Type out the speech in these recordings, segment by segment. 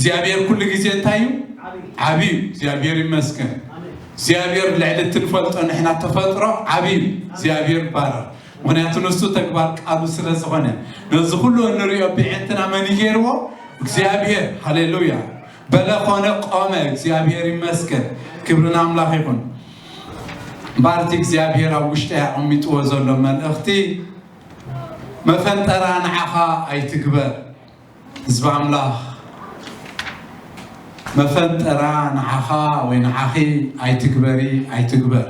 እግዚኣብሔር ኩሉ ግዜ እንታይ እዩ? ዓብዩ። እግዚኣብሔር ይመስገን። እግዚኣብሔር ልዕሊ እትንፈልጦ ንሕና ተፈጥሮ ዓብዩ። እግዚኣብሔር ይባረክ። ምክንያቱ ንሱ ተግባር ቃሉ ስለ ዝኾነ፣ ነዚ ኩሉ እንሪኦ ብዕንትና መን ይገይርዎ? እግዚኣብሔር። ሃሌሉያ። በለ፣ ኮነ፣ ቆመ። እግዚኣብሔር ይመስገን። ክብሪ ንኣምላኽ ይኹን። ባርቲ እግዚኣብሔር ኣብ ውሽጢ ኣቐሚጥዎ ዘሎ መልእኽቲ፣ መፈንጠራ ንዓኻ ኣይትግበር። ህዝቢ ኣምላኽ፣ መፈንጠራ ንዓኻ ወይ ንዓኺ ኣይትግበሪ፣ ኣይትግበር።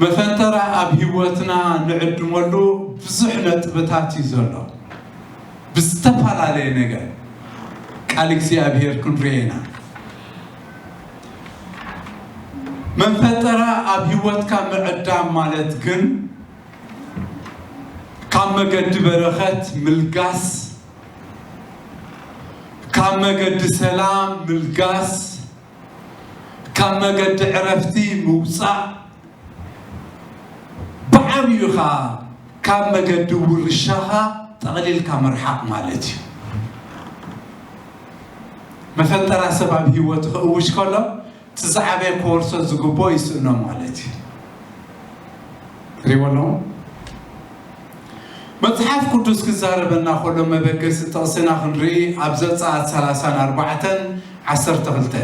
መፈንጠራ ኣብ ህይወትና ንዕድመሉ ብዙሕ ነጥብታት እዩ ዘሎ። ብዝተፈላለየ ነገር ቃል እግዚኣብሔር ክንሪኦ ኢና። መፈንጠራ ኣብ ህይወትካ ምዕዳም ማለት ግን ካብ መገዲ በረኸት ምልጋስ፣ ካብ መገዲ ሰላም ምልጋስ፣ ካብ መገዲ ዕረፍቲ ምውፃእ፣ ብዓብዩኻ ካብ መገዲ ውርሻኻ ጠቕሊልካ ምርሓቕ ማለት እዩ። መፈንጠራ ሰብ ኣብ ህይወቱ ክእውጅ ከሎ፣ እቲ ዝዓበየ ክወርሶ ዝግብኦ ይስእኖ ማለት እዩ። ትሪእዎ ኣለኹም? መጽሓፍ ቅዱስ ክዛረበና ከሎ፣ መበገሲ ጥቕስና ክንርኢ፣ ኣብ ዘጸኣት ሰላሳን ኣርባዕተን ዓሰርተ ክልተ።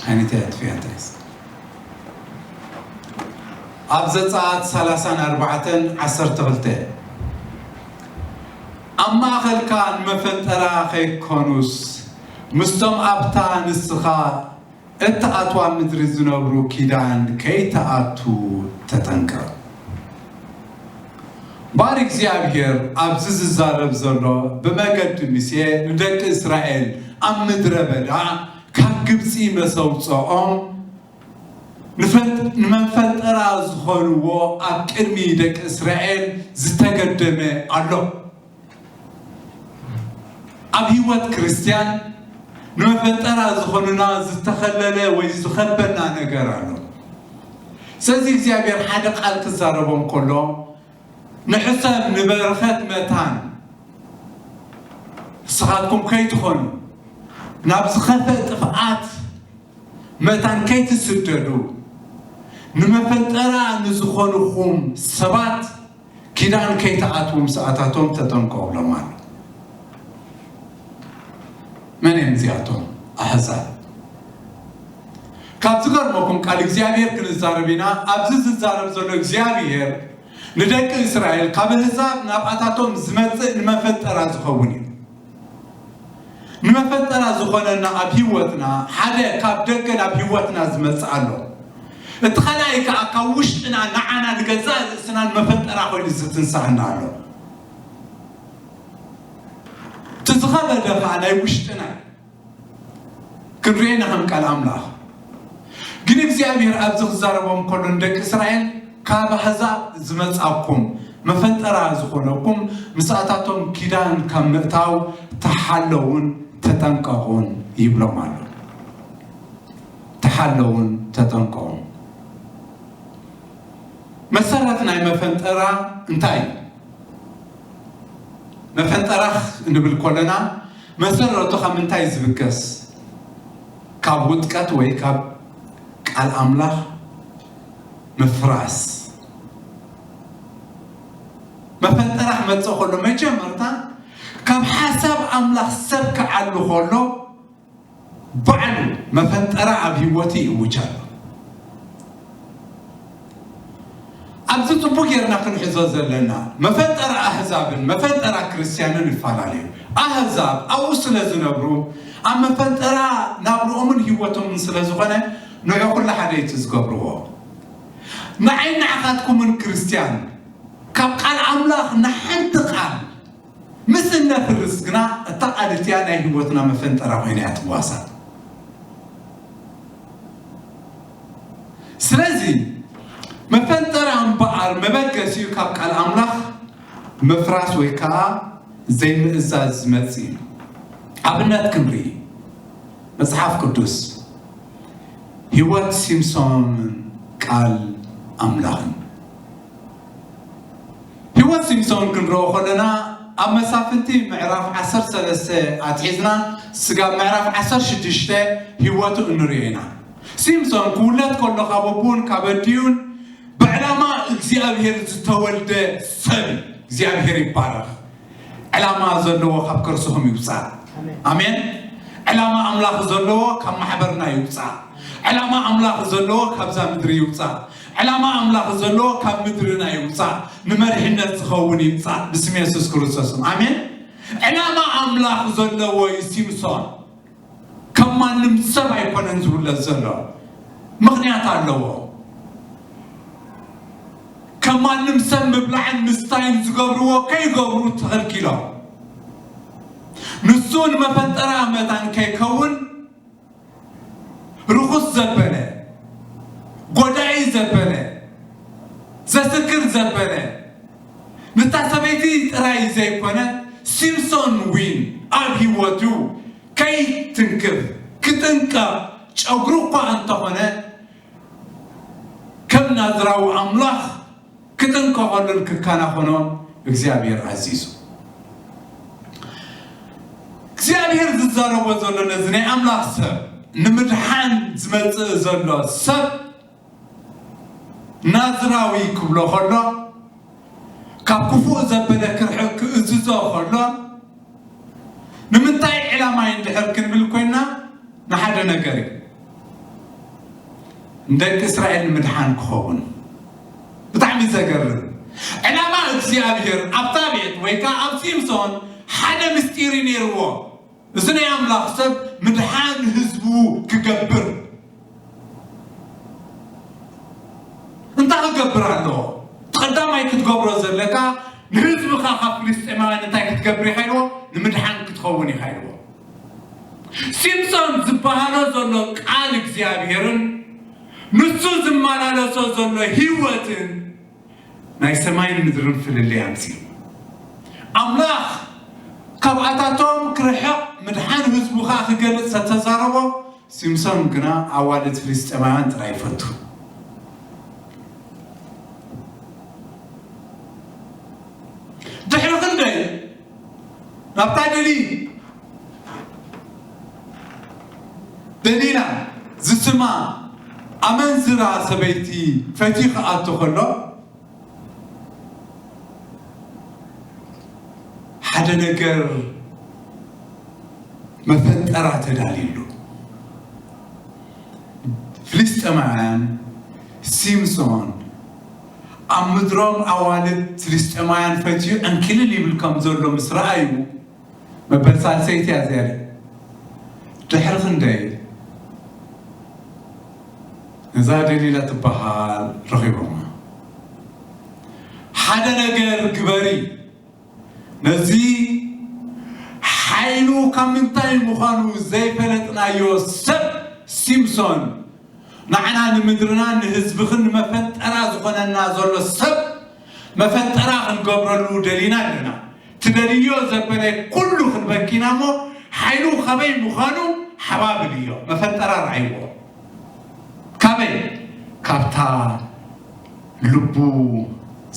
ዓይነተይ ኣጥፊኣታ እያ። ኣብ ዘጸኣት ሰላሳን ኣርባዕተን ዓሰርተ ክልተ፣ ኣብ ማእከልካ ንመፈንጠራ ከይኮኑስ፣ ምስቶም ኣብታ ንስኻ እትኣትዋ ምድሪ ዝነብሩ ኪዳን ከይትኣቱ ተጠንቀቕ። ባር እግዚኣብሔር ኣብዚ ዝዛረብ ዘሎ፣ ብመገዲ ሙሴ ንደቂ እስራኤል ኣብ ምድረ በዳ ካብ ግብፂ መሰውፅኦም ንፈን-፣ ንመንፈንጠራ ዝኾንዎ ኣብ ቅድሚ ደቂ እስራኤል ዝተገደመ ኣሎ። ኣብ ህይወት ክርስትያን ንመፈንጠራ ዝኾኑና ዝተኸለለ ወይ ዝኸበና ነገር ኣሎ። ስለዚ እግዚኣብሔር ሓደ ቃል ክዛረቦም ከሎ፣ ንሕሰብ ንበረኸት መታን ንስኻትኩም ከይትኾኑ፣ ናብ ዝኸፍእ ጥፍኣት መታን ከይትስደዱ፣ ንመፈንጠራ ንዝኾኑኹም ሰባት ኪዳን ከይትኣትዉ ምስኣታቶም ተጠንቀቑሎም ኣሎ። መን እዮም እዚኣቶም? ኣሕዛብ። ካብ ዝገርመኩም ቃል እግዚኣብሔር ክንዛረብ ኢና። ኣብዚ ዝዛረብ ዘሎ እግዚኣብሔር ንደቂ እስራኤል ካብ ኣህዛብ ናብኣታቶም ዝመጽእ ንመፈንጠራ ዝኸውን እዩ። ንመፈንጠራ ዝኾነና ኣብ ህይወትና ሓደ ካብ ደገ ናብ ህይወትና ዝመጽእ ኣሎ። እቲ ካልኣይ ከኣ ካብ ውሽጥና ንዓና ንገዛእ ርእስና ንመፈንጠራ ኮይኑ ዝትንሳህና ኣሎ። እቲ ዝኸበደ ከኣ ናይ ውሽጥና እዩ። ክንሪኦ ኢና ከም ቃል ኣምላኽ። ግን እግዚኣብሔር ኣብዚ ክዛረቦም ከሎ ንደቂ እስራኤል፣ ካብ ኣህዛብ ዝመጻኩም መፈንጠራ ዝኾነኩም፣ ምስኣታቶም ኪዳን ካብ ምእታው ተሓለውን ተጠንቀቑን ይብሎም ኣሎ። ተሓለውን ተጠንቀቑን። መሰረት ናይ መፈንጠራ እንታይ እዩ? መፈንጠራ እንብል ከለና መሰረቱ ካብ ምንታይ ዝብገስ? ካብ ውጥቀት ወይ ካብ ቃል ኣምላኽ ምፍራስ። መፈንጠራ ክመጽእ ከሎ መጀመርታ ካብ ሓሳብ ኣምላኽ ሰብ ክዓሉ ከሎ ባዕሉ መፈንጠራ ኣብ ህይወቱ ይእውጅ ኣሎ። ኣብዚ ጽቡቕ ጌርና ክንሕዞ ዘለና፣ መፈንጠራ ኣህዛብን መፈንጠራ ክርስትያንን ይፈላለዩ። ኣህዛብ ኣብኡ ስለ ዝነብሩ፣ ኣብ መፈንጠራ ናብርኦምን ህይወቶምን ስለ ዝኾነ፣ ንዑ ኩሉ ሓደ እዩ እቲ ዝገብርዎ። ንዓይ ንዓኻትኩምን ክርስትያን ካብ ቃል ኣምላኽ ንሓንቲ ቃል ምስ እነፍርስ ግና፣ እታ ቃል እቲኣ ናይ ህይወትና መፈንጠራ ኮይና እያ ትዋሳእ። ስለዚ መፈንጠራ እምበኣር መበገሲኡ ካብ ቃል ኣምላኽ ምፍራስ ወይ ከዓ ዘይምእዛዝ ዝመጽእ እዩ። ኣብነት ክንርኢ፣ መጽሓፍ ቅዱስ ህይወት ሲምሶንን ቃል ኣምላኽን። ሲምሶን ክንረኦ ከለና ኣብ መሳፍንቲ ምዕራፍ ዓሰርተ ሰለስተ ኣትሒዝና ስጋብ ምዕራፍ ዓሰርተ ሽዱሽተ ህይወቱ እንርእዮ ኢና። ሲምሶን ክውለድ ከሎ ካብ ኣቦኡን ካብ ኣዲኡን ብዕላማ እግዚኣብሔር ዝተወልደ ሰብ እዩ። እግዚኣብሔር ይባረኽ። ዕላማ ዘለዎ ካብ ከርስኹም ይውፃእ። ኣሜን። ዕላማ ኣምላኽ ዘለዎ ካብ ማሕበርና ይውፃእ። ዕላማ ኣምላኽ ዘለዎ ካብዛ ምድሪ ይውፃእ። ዕላማ ኣምላኽ ዘለዎ ካብ ምድርና ይውፃእ። ንመድሕነት ዝኸውን ይምፃእ ብስም የሱስ ክርስቶስ። ኣሜን። ዕላማ ኣምላኽ ዘለዎ እዩ ሲምሶን። ከም ማንም ሰብ ኣይኮነን ዝውለድ ዘሎ፣ ምኽንያት ኣለዎ። ከም ማንም ሰብ ምብላዕን ምስታይን ዝገብርዎ ከይገብሩ ተኸልኪሎም። ንሱ ንመፈንጠራ መታን ከይከውን ርኹስ ዘበለ፣ ጎዳኢ ዘበለ፣ ዘስክር ዘበለ፣ ንታ ሰበይቲ ጥራይ ዘይኮነ፣ ሲምሶን ዊን ኣብ ህይወቱ ከይትንክፍ ክጥንቀቕ ጨጉሩ እኳ እንተኾነ፣ ከም ናዝራዊ ኣምላኽ ክጥንቀቐሉን ክከናኸኖን እግዚኣብሔር ኣዚዙ። እግዚኣብሔር ዝዛረቦ ዘሎ ነዚ ናይ ኣምላኽ ሰብ፣ ንምድሓን ዝመጽእ ዘሎ ሰብ ናዝራዊ ክብሎ ከሎ፣ ካብ ክፉእ ዘበለ ክርሕቕ ክእዝዞ ከሎ፣ ንምንታይ ዕላማ እዩ እንድሕር ክንብል ኮይና፣ ንሓደ ነገር እዩ። ንደቂ እስራኤል ንምድሓን ክኸውን። ብጣዕሚ ዘገርም። ዕላማ እግዚኣብሔር ኣብታ ቤት ወይ ከዓ ኣብ ሲምሶን ሓደ ምስጢር እዩ ነይርዎ። እዚ ናይ ኣምላኽ ሰብ ምድሓን ህዝቡ ክገብር እንታይ ክገብር ኣለዎ? እቲ ቀዳማይ ክትገብሮ ዘለካ ንህዝብኻ ካብ ፍልስጤማውያን እንታይ ክትገብር ኢኻ ኢልዎ? ንምድሓን ክትኸውን ኢኻ ኢልዎ። ሲምሶን ዝበሃሎ ዘሎ ቃል እግዚኣብሔርን ንሱ ዝመላለሶ ዘሎ ህይወትን ናይ ሰማይን ምድርን ፍልልይ ኣምፅኡ። ኣምላኽ ካብኣታቶም ክርሕቕ ምድሓን ህዝቡ ኸዓ ክገልፅ ዝተዛረቦ ሲምሶን ግና ኣዋልድ ፍልስጤማውያን ጥራይ ይፈቱ። ድሕሪ ክንደይ ናብታ ደሊ ደሊላ ዝስማ ኣመንዝራ ሰበይቲ ፈትዩ ክኣቱ ከሎ ሓደ ነገር መፈንጠራ ተዳልዩሉ። ፍልስጤማውያን ሲምሶን ኣብ ምድሮም ኣዋልድ ፍልስጤማውያን ፈትዩ ዕንክልል ይብል ከም ዘሎ ምስ ረኣዩ መበል ሳልሰይቲ እያ እዚኣ። ድሕሪ ክንደይ ነዛ ደሊላ ትበሃል ረኺቦማ። ሓደ ነገር ግበሪ፣ ነዚ ሓይሉ ካብ ምንታይ ምዃኑ ዘይፈለጥናዮ ሰብ ሲምሶን ንዓና ንምድርና ንህዝብኽን ንመፈንጠራ ዝኾነና ዘሎ ሰብ መፈንጠራ ክንገብረሉ ደሊና ኣለና። ትደልዮ ዘበለ ኩሉ ክንበኪና እሞ ሓይሉ ካበይ ምዃኑ ሓባብልዮ። መፈንጠራ ረኣይዎ። ካበይ? ካብታ ልቡ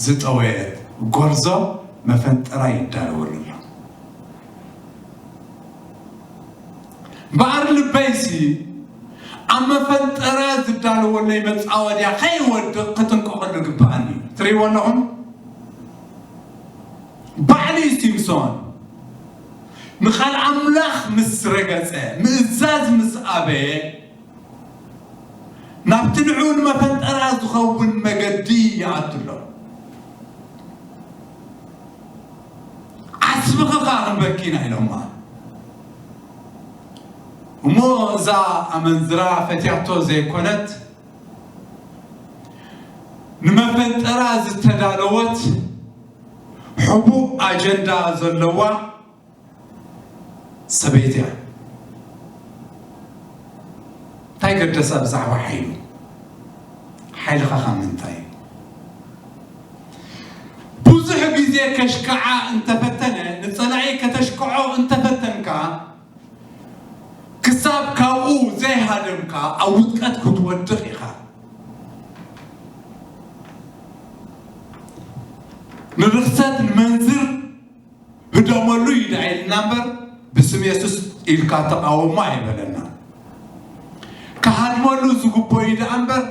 ዝጠወየት ጎርዞ መፈንጠራ ይዳለወሉ ኣሎ። እምበኣር ልበይሲ ኣብ መፈንጠራ ዝዳለወለይ መጻወድያ ከይወድቕ ክጥንቀቐሉ ይግብኣኒ እዩ። ትርእይዎ ኣለኹም? ባዕሊ ሲምሶን ንቓል ኣምላኽ ምስ ረገጸ፣ ምእዛዝ ምስ ኣበየ፣ ናብቲ ንዑ ንመፈንጠራ ዝኸውን መገዲ ይኣቱ ኣሎ። ዓስብኺ ኸኣ ክንበኪ ኢና ኢሎማ። እሞ እዛ ኣመንዝራ ፈትያቶ ዘይኮነት፣ ንመፈንጠራ ዝተዳለወት ሕቡእ ኣጀንዳ ዘለዋ ሰበይቲ እያ። እንታይ ገደሳ ብዛዕባ ሓይሉ? ሓይልኻ ካብ ምንታይ እዩ? ብዙሕ ግዜ ከሽክዓ እንተፈተነ፣ ንጸላኢ ከተሽክዖ እንተፈተንካ፣ ክሳብ ካብኡ ዘይሃደምካ ኣብ ውድቀት ክትወድቕ ኢኻ። ንርኽሰት ንመንዝር ህደመሉ እዩ ደኣ ኢልና እምበር፣ ብስም የሱስ ኢልካ ተቓወሞ ኣይበለና። ክሃድመሉ ዝግቦ እዩ ደኣ እምበር፣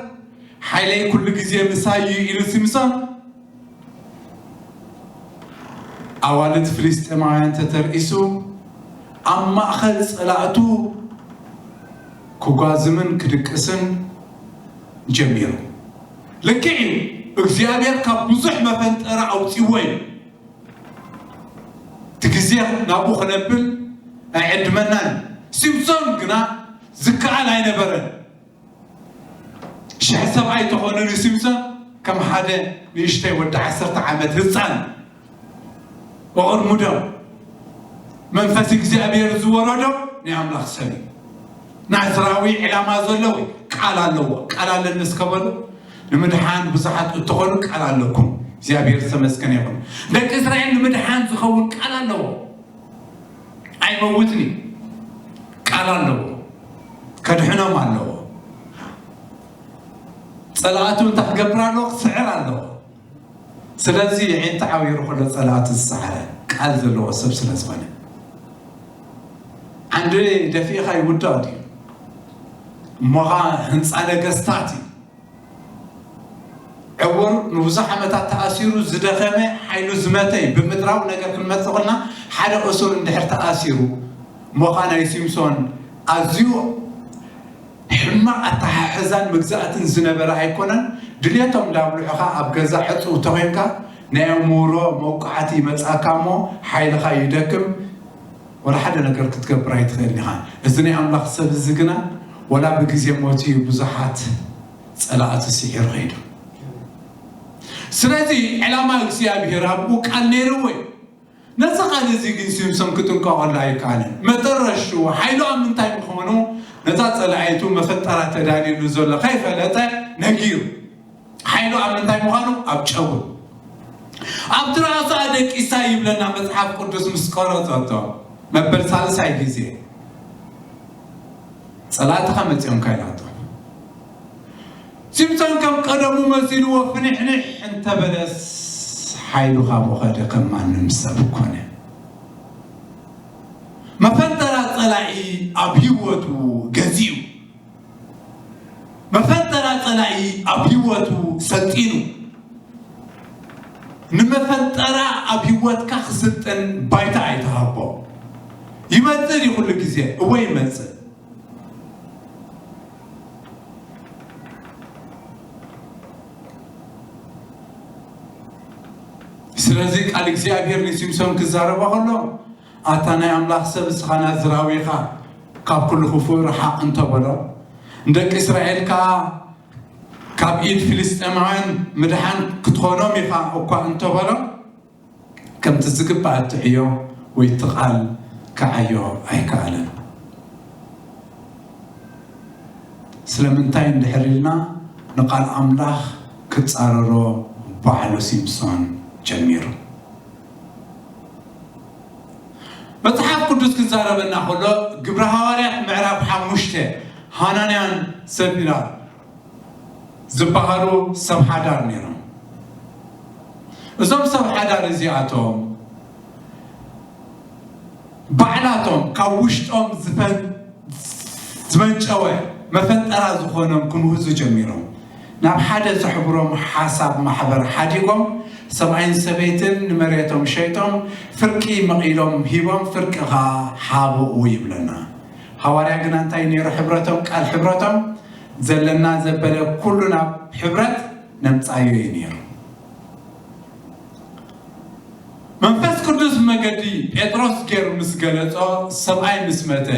ሓይለይ ኩሉ ግዜ ምሳይ እዩ ኢሉ ሲምሶን ኣዋልድ ፍልስጤማውያን ተተርኢሱ፣ ኣብ ማእኸል ጸላእቱ ክጓዝምን ክድቅስን ጀሚሩ። ልክዕ እዩ፣ እግዚኣብሔር ካብ ብዙሕ መፈንጠራ ኣውፂዎ እዩ። እቲ ግዜ ናብኡ ክነብል ኣይዕድመናን። ሲምሶን ግና ዝከኣል ኣይነበረን። ሽሕ ሰብኣይ ተኾነ ንሲምሶን ከም ሓደ ንእሽተይ ወዲ ዓሰርተ ዓመት ህፃን። ወቕድሙ ደም መንፈስ እግዚኣብሔር ዝወረዶ ናይ ኣምላኽ ሰብ እዩ። ናዝራዊ ዕላማ ዘለዎ ቃል ኣለዎ። ቃል ኣለኒ እስከ በሉ። ንምድሓን ብዙሓት እትኾኑ ቃል ኣለኩም። እግዚኣብሔር ዝተመስገነ ይኹን። ደቂ እስራኤል ንምድሓን ዝኸውን ቃል ኣለዎ። ኣይመውትን እዩ። ቃል ኣለዎ። ከድሕኖም ኣለዎ። ጸላእቱ እንታይ ክገብር ኣለዎ? ክስዕር ኣለዎ። ስለዚ ዒንቱ ዓዊሩ ከሎ ጸላእቱ ዝሰዓረ ቃል ዘለዎ ሰብ ስለ ዝኾነ፣ ዓንዲ ደፊእኻ ይውዳቕ ድዩ? እሞኻ ህንጻ ነገስታት እዩ። ዕውር ንብዙሕ ዓመታት ተኣሲሩ ዝደኸመ፣ ሓይሉ ዝመተ እዩ። ብምድራዊ ነገር ክንመጽእ ከለና፣ ሓደ እሱር እንድሕር ተኣሲሩ፣ እሞኻ ናይ ሲምሶን ኣዝዩ ሕማቕ ኣተሓሕዛን ምግዛእትን ዝነበረ ኣይኮነን። ድልየቶም እንዳብልዑኻ ኣብ ገዛ ዕጹው ተኾይንካ ናይ ኣእምሮ መውቃዕቲ ይመጻካ እሞ ሓይልኻ ይደክም፣ ወላ ሓደ ነገር ክትገብር ኣይትኽእልን ኢኻ። እዚ ናይ ኣምላኽ ሰብ እዚ ግና ወላ ብግዜ ሞቱ እዩ ብዙሓት ጸላእቱ ስዒሩ ኸይዱ። ስለዚ ዕላማ እግዚኣብሔር ኣብኡ ቃል ነይርዎ እዩ። ነዚ ቃል እዚ ግን ሲምሶን ክጥንቀቐሉ ኣይከኣለን። መጠረሽትኡ ሓይሉ ኣብ ምንታይ ምዃኑ ነታ ጸላኢቱ መፈንጠራ ተዳልዩሉ ዘሎ ከይፈለጠ ነጊሩ። ሓይሉ ኣብ ምንታይ ምዃኑ ኣብ ጨጉሩ ኣብቲ ራእሱ ኣደቂሳ ይብለና መጽሓፍ ቅዱስ ምስ ቆረጸቶ መበል ሳልሳይ ግዜ ጸላእትኻ መጺኦምካ ኢላቶ። ሲምሶን ከም ቀደሙ መሲልዎ ፍንሕንሕ እንተበለስ ሓይሉ ካብኡ ኸደ፣ ከም ማንም ሰብ ኮነ። መፈንጠራ ጸላኢ ኣብ ህይወቱ ገዚኡ፣ መፈንጠራ ጸላኢ ኣብ ህይወቱ ሰልጢኑ። ንመፈንጠራ ኣብ ህይወትካ ክስልጥን ባይታ ኣይትሃቦ። ይመጽእ ድዩ ኩሉ ግዜ? እወ ይመጽእ። ስለዚ ቃል እግዚኣብሔር ንሲምሶን ክዛረቦ ከሎ፣ ኣታ ናይ ኣምላኽ ሰብ፣ እስኻ ናዝራዊ ኢኻ፣ ካብ ኩሉ ክፉእ ርሓቕ እንተበሎ፣ ንደቂ እስራኤል ከኣ ካብ ኢድ ፍልስጤማውያን ምድሓን ክትኾኖም ኢኻ እኳ እንተበሎ፣ ከምቲ ዝግባእ እትዕዮ ወይ እቲ ቃል ክዓዮ ኣይከኣለን። ስለምንታይ እንድሕር ኢልና፣ ንቃል ኣምላኽ ክጻረሮ ባዕሉ ሲምሶን ጀሚሩ። መጽሓፍ ቅዱስ ክዛረበና ከሎ፣ ግብረ ሃዋርያት ምዕራፍ ሓሙሽተ፣ ሃናንያን ሰፊራን ዝበሃሉ ሰብ ሓዳር ነይሮም። እዞም ሰብ ሓዳር እዚኣቶም ባዕላቶም ካብ ውሽጦም ዝፈን-፣ ዝመንጨወ መፈንጠራ ዝኾኖም ክምህዙ ጀሚሮም። ናብ ሓደ ዘሕብሮም ሓሳብ ማሕበር ሓዲጎም፣ ሰብኣይን ሰበይትን ንመሬቶም ሸይጦም፣ ፍርቂ መቒሎም ሂቦም፣ ፍርቂ ኸኣ ሃብኡ ይብለና። ሃዋርያ ግና እንታይ ነይሩ ሕብረቶም? ቃል ሕብረቶም ዘለና ዘበለ ኩሉ ናብ ሕብረት ነምጻዮ እዩ ነይሩ። መንፈስ ቅዱስ መገዲ ጴጥሮስ ገይሩ ምስ ገለጾ፣ ሰብኣይ ምስ መተ፣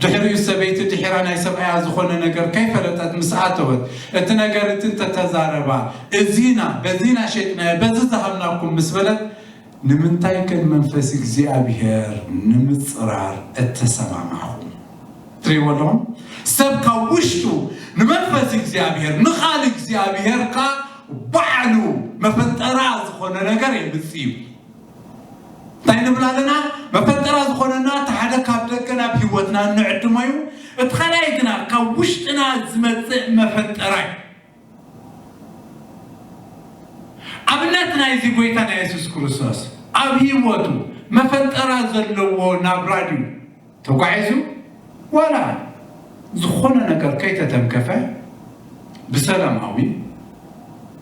ድሕሪኡ ሰበይቲ ድሒራ ናይ ሰብኣያ ዝኾነ ነገር ከይፈለጠት ምስ ኣተወት፣ እቲ ነገር እቲ እንተተዛረባ፣ እዚና በዚና ሸጥናዮ፣ በዚ ዝሃብናኩም ምስ በለት፣ ንምንታይ ከ ንመንፈስ እግዚኣብሔር ንምጽራር እተሰማማዕኹም? ትርእይዎ ኣለኹም? ሰብ ካብ ውሽጡ ንመንፈስ እግዚኣብሔር፣ ንቓል እግዚኣብሔር ከኣ ባዕሉ መፈንጠራ ዝኾነ ነገር የምጽእ እዩ። እንታይ ንብል ኣለና? መፈንጠራ ዝኾነና እቲ ሓደ ካብ ደገ ናብ ህይወትና እንዕድሞ እዩ። እቲ ካልኣይ ግና ካብ ውሽጥና ዝመጽእ መፈንጠራ እዩ። ኣብነት ናይዚ ጎይታና የሱስ ክርስቶስ ኣብ ህይወቱ መፈንጠራ ዘለዎ ናብራ ድዩ ተጓዒዙ? ዋላ ዝኾነ ነገር ከይተተንከፈ ብሰላማዊ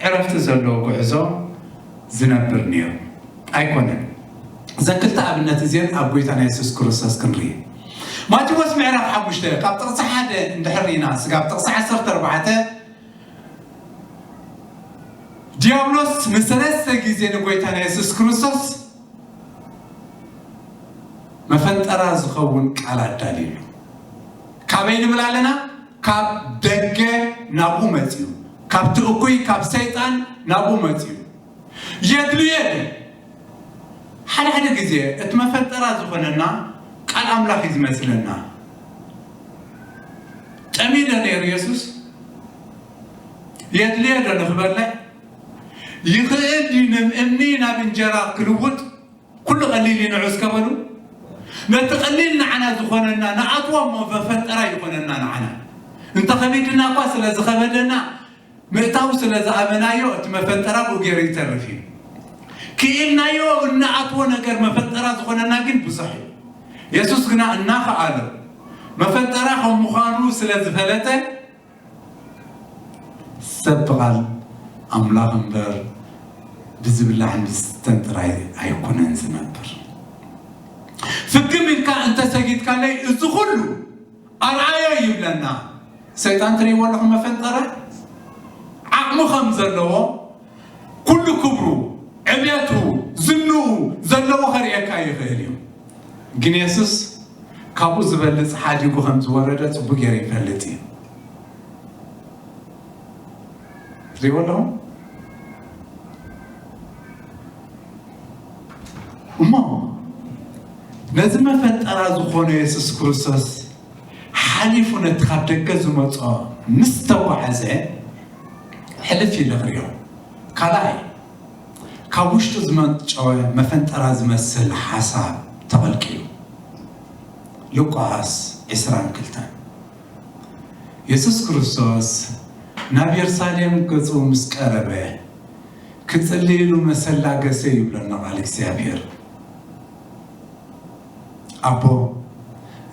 ዕረፍቲ ዘለዎ ጉዕዞ ዝነብር ነይሩ ኣይኮነን። እዘን ክልተ ኣብነት እዚአን ኣብ ጎይታና የሱስ ክርስቶስ ክንርኢ። ማቴዎስ ምዕራፍ ሓሙሽተ ካብ ጥቕሲ ሓደ እንድሕር ርኢና ስጋብ ጥቕሲ ዓሰርተ ኣርባዕተ ዲያብሎስ ንሰለስተ ግዜ ንጎይታና የሱስ ክርስቶስ መፈንጠራ ዝኸውን ቃል ኣዳልዩሉ። ካበይ ንብል ኣለና? ካብ ደገ ናብኡ መፅዩ፣ ካብቲ እኩይ ካብ ሰይጣን ናብኡ መፅዩ። የድልየ ድዩ? ሓደ ሓደ ግዜ እቲ መፈንጠራ ዝኾነና ቃል ኣምላኽ እዩ ዝመስለና። ጠሚዶ ነይሩ የሱስ? የድልየ ዶ ንኽበልዕ? ይኽእል ድዩ ንእምኒ ናብ እንጀራ ክልውጥ? ኩሉ ቀሊል እዩ ንዑ እስከ በሉ። ነቲ ቀሊል ንዓና ዝኾነና ንኣትዎ እሞ መፈንጠራ ይኾነና ንዓና። እንተ ኸቢድና እኳ ስለ ዝኸበደና ምእታው ስለ ዝኣበናዮ እቲ መፈንጠራ ብኡ ገይሩ ይተርፍ እዩ። ክኢልናዮ እንኣትዎ ነገር መፈንጠራ ዝኾነና ግን ብዙሕ እዩ። የሱስ ግና እናኸኣሎ መፈንጠራ ከም ምዃኑ ስለ ዝፈለጠ ሰብ ብቓል ኣምላኽ እምበር ብዝብላዕን ብዝስተን ጥራይ ኣይኮነን ዝነብር። ፍግም ኢልካ እንተሰጊድካለይ እዚ ኩሉ ኣርኣዮ ይብለና። ሰይጣን ትርእይዎ ኣለኹም መፈንጠራ ዓቕሙ ከም ዘለዎ ኩሉ ክብሩ ዕብየቱ ዝንኡ ዘለዎ ከርእየካ ይኽእል እዩ። ግን የሱስ ካብኡ ዝበልጽ ሓዲጉ ከም ዝወረደ ጽቡቅ ገይሩ ይፈልጥ እዩ። ትሪእዎ ኣለኹም? እሞ ነዚ መፈጠራ ዝኾነ የሱስ ክርስቶስ ሓሊፉ ነቲ ካብ ደገ ዝመጾ ምስ ተጓዓዘ ሕልፍ ኢለ ክሪኦ። ካልኣይ ካብ ውሽጡ ዝመንጨወ መፈንጠራ ዝመስል ሓሳብ ተቐልቂሉ። ሉቃስ ዕስራን ክልተን። የሱስ ክርስቶስ ናብ የሩሳሌም ገጹ ምስ ቀረበ ክጽልይሉ መሰላገሰ ይብለና ቃል እግዚኣብሔር። ኣቦ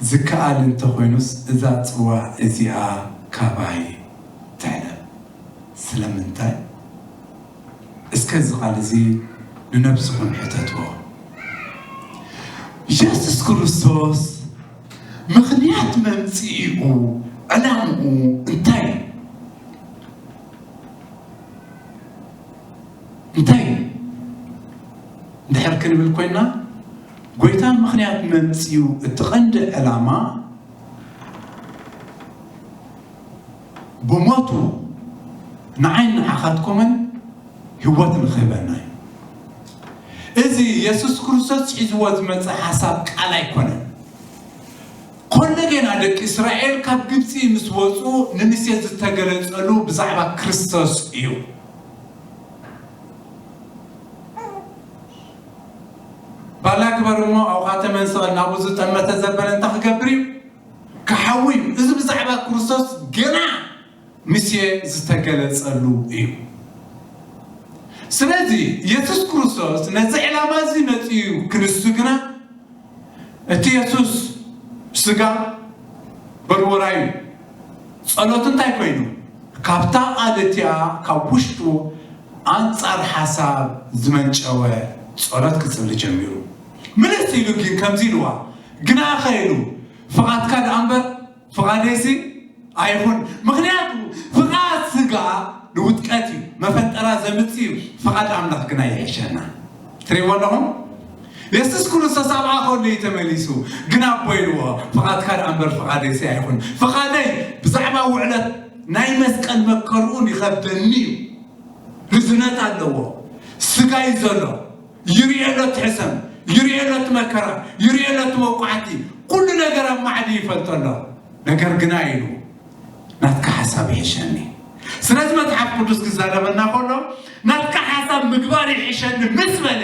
ዝከኣል እንተኾይኑስ እዛ ጽዋ እዚኣ ካባይ ትሕለፍ። ስለምንታይ? እስከ እዚ ቃል እዚ ንነብስኹም ሕተትዎ። የሱስ ክርስቶስ ምኽንያት መምጽኢኡ ዕላምኡ እንታይ እዩ? እንታይ እዩ? እንድሕር ክንብል ኮይና ጎይታ ምኽንያት መምጽኡ እቲ ቀንዲ ዕላማ ብሞቱ ንዓይን ንዓኻትኩምን ህይወት ንኽህበና እዩ። እዚ የሱስ ክርስቶስ ሒዝዎ ዝመጸ ሓሳብ ቃል ኣይኮነን። ኮለጌና ደቂ እስራኤል ካብ ግብፂ ምስ ወፁ ንሙሴ ዝተገለጸሉ ብዛዕባ ክርስቶስ እዩ። ባላ ግበር እሞ ኣውቓተ መንስቐል ናብኡ ዝጠመተ ዘበለ እንታይ ክገብር እዩ? ክሓዊ እዩ። እዚ ብዛዕባ ክርስቶስ ገና ሙሴ ዝተገለጸሉ እዩ። ስለዚ የሱስ ክርስቶስ ነዚ ዕላማ እዚ መጺኡ ክንሱ ግና እቲ የሱስ ስጋ በርበራዩ ጸሎት እንታይ ኮይኑ? ካብታ ቃል እቲኣ ካብ ውሽጡ ኣንጻር ሓሳብ ዝመንጨወ ጸሎት ክጽሊ ጀሚሩ። ምልስ ኢሉ ግን ከምዚ ኢልዋ፣ ግና ኸ ኢሉ፣ ፍቓድካ ደኣ እምበር ፍቓደይሲ ኣይኹን። ምኽንያቱ ፍቓድ ስጋ ንውድቀት እዩ፣ መፈንጠራ ዘምጽእ እዩ፣ ፍቓድ ኣምላኽ ግና ይሕሸና። ትሪእዎ ኣለኹም? የሱስ ክርስቶስ ኣብኣ ከሎ እዩ ተመሊሱ፣ ግን ኣቦ ኢልዎ፣ ፍቓድካ ደኣ እምበር ፍቓደይሲ ኣይኹን። ፍቓደይ ብዛዕባ ውዕለት ናይ መስቀል መከርኡን ይኸብደኒ እዩ። ርዝነት ኣለዎ። ስጋ እዩ ዘሎ። ይርእዮ ኣሎ እቲ ሕሰም፣ ይርእዮ ኣሎ እቲ መከራ፣ ይርእዮ ኣሎ እቲ መውቃዕቲ። ኩሉ ነገር ኣብ ማዕዲ ይፈልጦ ኣሎ። ነገር ግና ኢሉ ናትካ ሓሳብ ይሕሸኒ። ስለዚ መጽሓፍ ቅዱስ ክዛረበና ከሎ ናትካ ሓሳብ ምግባር ይሕሸኒ ምስ በለ፣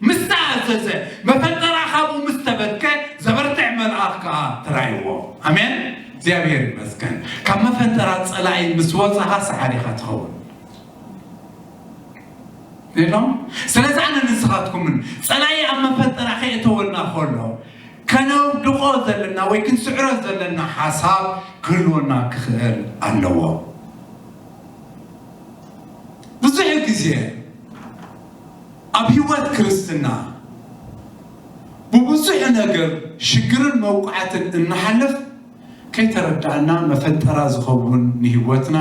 ምስ ተኣዘዘ፣ መፈንጠራ ካብኡ ምስ ተበትከ ዘበርትዕ መልኣኽ ከኣ ተራእይዎ። ኣሜን። እግዚኣብሔር ይመስገን። ካብ መፈንጠራ ጸላኢ ምስ ወጻኻ ሰሓር ኢኻ ትኸውን። ኢሎም። ስለዚ ኣነ ንስኻትኩምን ጸላኢ ኣብ መፈጠራ ከየእተወልና ከሎ ከነውድቖ ዘለና ወይ ክንስዕሮ ዘለና ሓሳብ ክህልወና ክኽእል ኣለዎ። ብዙሕ ግዜ ኣብ ህይወት ክርስትና ብብዙሕ ነገር ሽግርን መውቃዕትን እንሓልፍ ከይተረዳእና መፈጠራ ዝኸውን ንህይወትና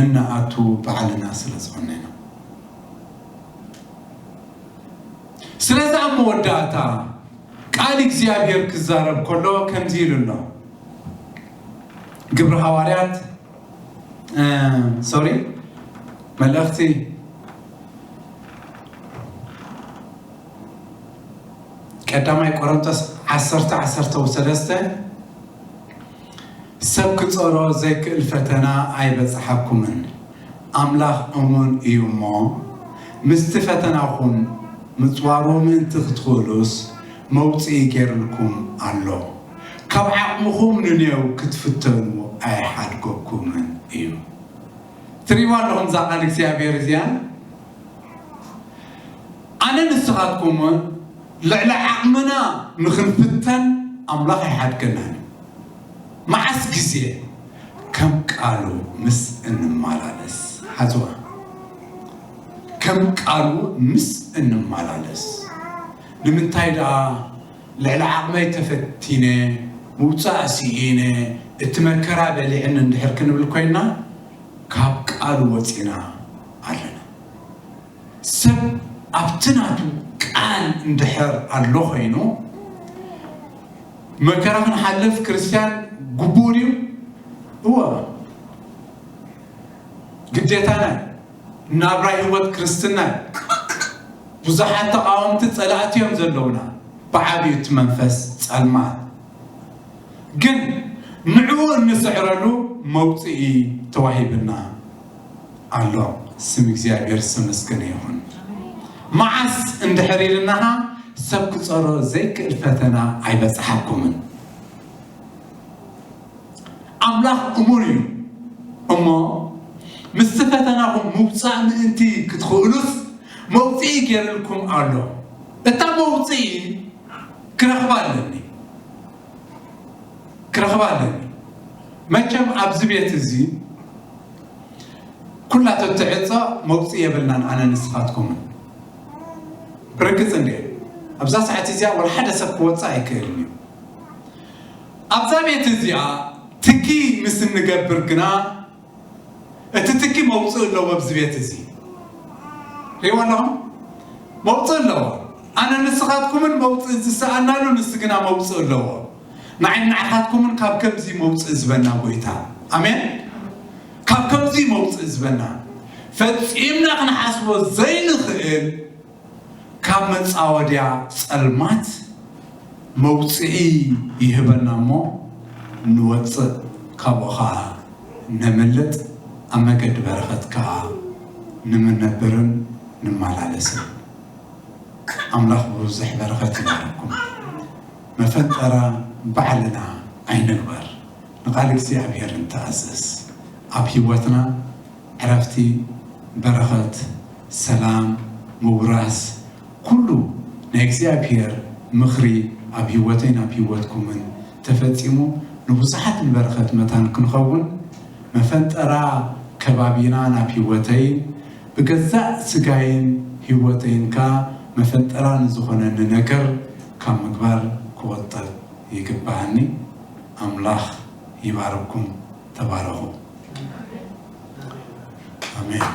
እንኣቱ ባዕልና ስለ ዝኾነ ኢና። ስለዚ ኣብ መወዳእታ ቃል እግዚኣብሔር ክዛረብ ከሎ ከምዚ ኢሉ ኣሎ። ግብሪ ሃዋርያት፣ እ፣ ሶሪ፣ መልእኽቲ ቀዳማይ ቆሮንቶስ ዓሰርተ ዓሰርተ ወሰለስተ፣ ሰብ ክጸሮ ዘይክእል ፈተና ኣይበጽሓኩምን፣ ኣምላኽ እሙን እዩ እሞ፣ ምስቲ ፈተናኹም ምጽዋሩ ምእንቲ ክትኽእሉስ፣ መውጽኢ ገይሩልኩም ኣሎ። ካብ ዓቕምኹም ንኔው ክትፍተኑ ኣይሓድገኩምን እዩ። ትሪእዋ ኣለኹም እዛ ቃል እግዚኣብሔር እዚኣ? ኣነ ንስኻትኩም እውን ልዕሊ ዓቕምና ንኽንፍተን ኣምላኽ ኣይሓድገናን እዩ። መዓስ ግዜ? ከም ቃሉ ምስ እንመላለስ። ሓዝዋ፣ ከም ቃሉ ምስ እንመላለስ። ንምንታይ ደኣ ልዕሊ ዓቕመይ ተፈቲነ፣ ምውጻእ ስኢነ፣ እቲ መከራ በሊዕኒ እንድሕር ክንብል ኮይና፣ ካብ ቃሉ ወጺና ኣለና። ሰብ ኣብቲ ናቱ ቃል እንድሕር ኣሎ ኮይኑ፣ መከራ ክንሓልፍ ክርስትያን ግቡእ ድዩ? እወ፣ ግዴታና እዩ። ናብራ ህይወት ክርስትና እዩ። ብዙሓት ተቓወምቲ ጸላእቲ እዮም ዘለውና፣ ብዓብዩ እቲ መንፈስ ጸልማት። ግን ንዕኡ እንስዕረሉ መውጽኢ ተዋሂብና ኣሎ። ስም እግዚኣብሔር ዝተመስገነ ይኹን። መዓስ እንድሕር ኢልናኻ፣ ሰብ ክጸሮ ዘይክእል ፈተና ኣይበጽሓኩምን። ኣምላኽ እሙን እዩ እሞ፣ ምስቲ ፈተናኹም ምውጻእ ምእንቲ ክትኽእሉስ፣ መውጽኢ ገይሩልኩም ኣሎ። እታ መውጽኢ ክረኽባ ኣለኒ፣ ክረኽባ ኣለኒ። መቸም ኣብዚ ቤት እዚ ኩላቶ ትዕጾ መውጽኢ የብልናን፣ ኣነ ንስኻትኩምን። ብርግጽ እንዴ፣ ኣብዛ ሰዓት እዚኣ ወላ ሓደ ሰብ ክወጽእ ኣይክእልን እዩ። ኣብዛ ቤት እዚኣ ትኪ ምስ እንገብር ግና፣ እቲ ትኪ መውጽእ ኣለዎ ኣብዚ ቤት እዚ። ሪእዎ ኣለኹም? መውጽእ ኣለዎ። ኣነ ንስኻትኩምን መውጽእ ዝሰኣናሉ፣ ንሱ ግና መውጽእ ኣለዎ። ንዓይ ንዓኻትኩምን ካብ ከምዚ መውጽእ ዝበና ጎይታ። ኣሜን። ካብ ከምዚ መውጽእ ዝበና። ፈጺምና ክንሓስቦ ዘይንኽእል ካብ መጻወድያ ጸልማት መውጽኢ ይህበና እሞ ንወጽእ፣ ካብኡ ኸኣ ነምልጥ፣ ኣብ መገዲ በረኸት ከኣ ንምነብርን ንመላለስን። ኣምላኽ ብብዙሕ በረኸት ይባርኩም። መፈንጠራ ባዕልና ኣይንግበር፣ ንቓል እግዚኣብሔር ንተኣዘዝ። ኣብ ህይወትና ዕረፍቲ፣ በረኸት፣ ሰላም፣ ምውራስ፣ ኩሉ ናይ እግዚኣብሔር ምኽሪ ኣብ ህይወተይን ኣብ ህይወትኩምን ተፈጺሙ ንብዙሓት ንበረኸት መታን ክንኸውን መፈንጠራ ከባቢና ናብ ህይወተይን ብገዛእ ስጋይን ህይወተይን ከኣ መፈንጠራ ንዝኾነኒ ነገር ካብ ምግባር ክቑጠብ ይግብኣኒ። ኣምላኽ ይባርኩም። ተባረኹ። ኣሜን።